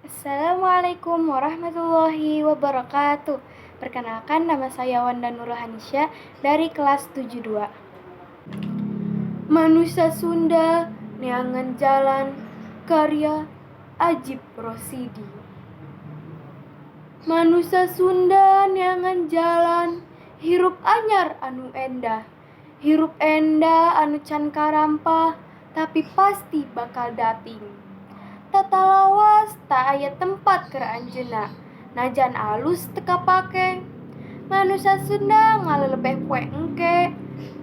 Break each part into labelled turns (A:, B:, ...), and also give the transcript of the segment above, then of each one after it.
A: Assalamualaikum warahmatullahi wabarakatuh. Perkenalkan, nama saya Wanda Nurul Hanisya dari kelas 72. Manusia Sunda Neangan Jalan, karya Ajib Rosidi. Manusia Sunda neangan jalan, hirup anyar anu endah. Hirup endah anu can karampah, tapi pasti bakal dating. Tata lawas tak aya tempat keur anjeunna, najan alus teu kapake. Manusia Sunda ngalelebeh poe engke.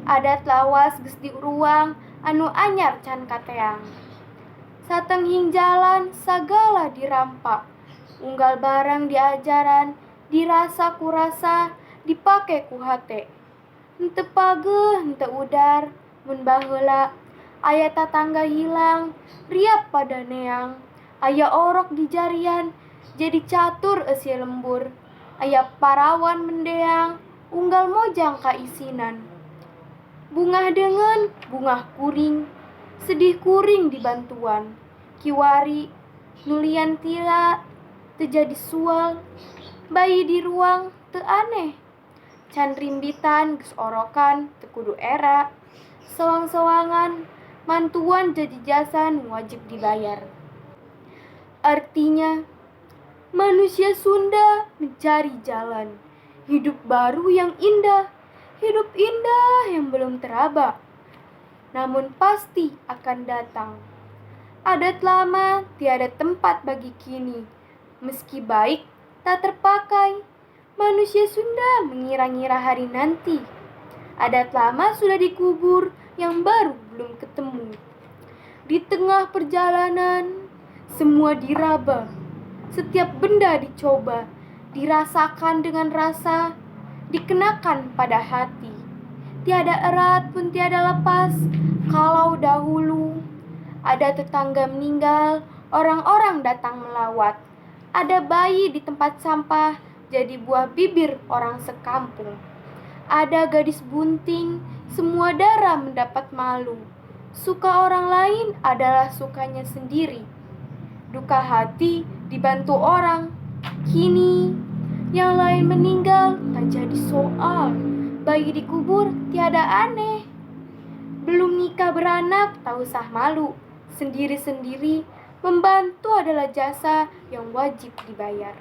A: Adat lawas geus diuruang, anu anyar can kateang. Satenghing jalan sagala dirampa. Unggal barang diajaran, dirasa ku rasa, dipake ku hate. Henteu pageuh henteu udar, mun baheula aya tatangga hilang, riap pada neang. Aya orok di jarian, jadi catur eusi lembur. Aya parawan mendeang, unggal mojang kaisinan. Bungah deungeun, bungah kuring, sedih kuring dibantuan. Kiwari nu lian tila teu jadi sual, bayi di ruang teu aneh. Can rimbitan geus orokan teu kudu era. Sewang-sewangan mantuan jadi jasa nu wajib dibayar. Artinya, manusia Sunda mencari jalan hidup baru yang indah, hidup indah yang belum teraba, namun pasti akan datang. Adat lama tiada tempat bagi kini, meski baik tak terpakai. Manusia Sunda mengira-ngira hari nanti. Adat lama sudah dikubur, yang baru belum ketemu. Di tengah perjalanan, semua diraba. Setiap benda dicoba, dirasakan dengan rasa, dikenakan pada hati. Tiada erat pun tiada lepas. Kalau dahulu ada tetangga meninggal, orang-orang datang melawat. Ada bayi di tempat sampah, jadi buah bibir orang sekampung. Ada gadis bunting, semua darah mendapat malu. Suka orang lain adalah sukanya sendiri. Duka hati dibantu orang. Kini yang lain meninggal tak jadi soal. Bayi dikubur tiada aneh. Belum nikah beranak tak usah malu. Sendiri-sendiri membantu adalah jasa yang wajib dibayar.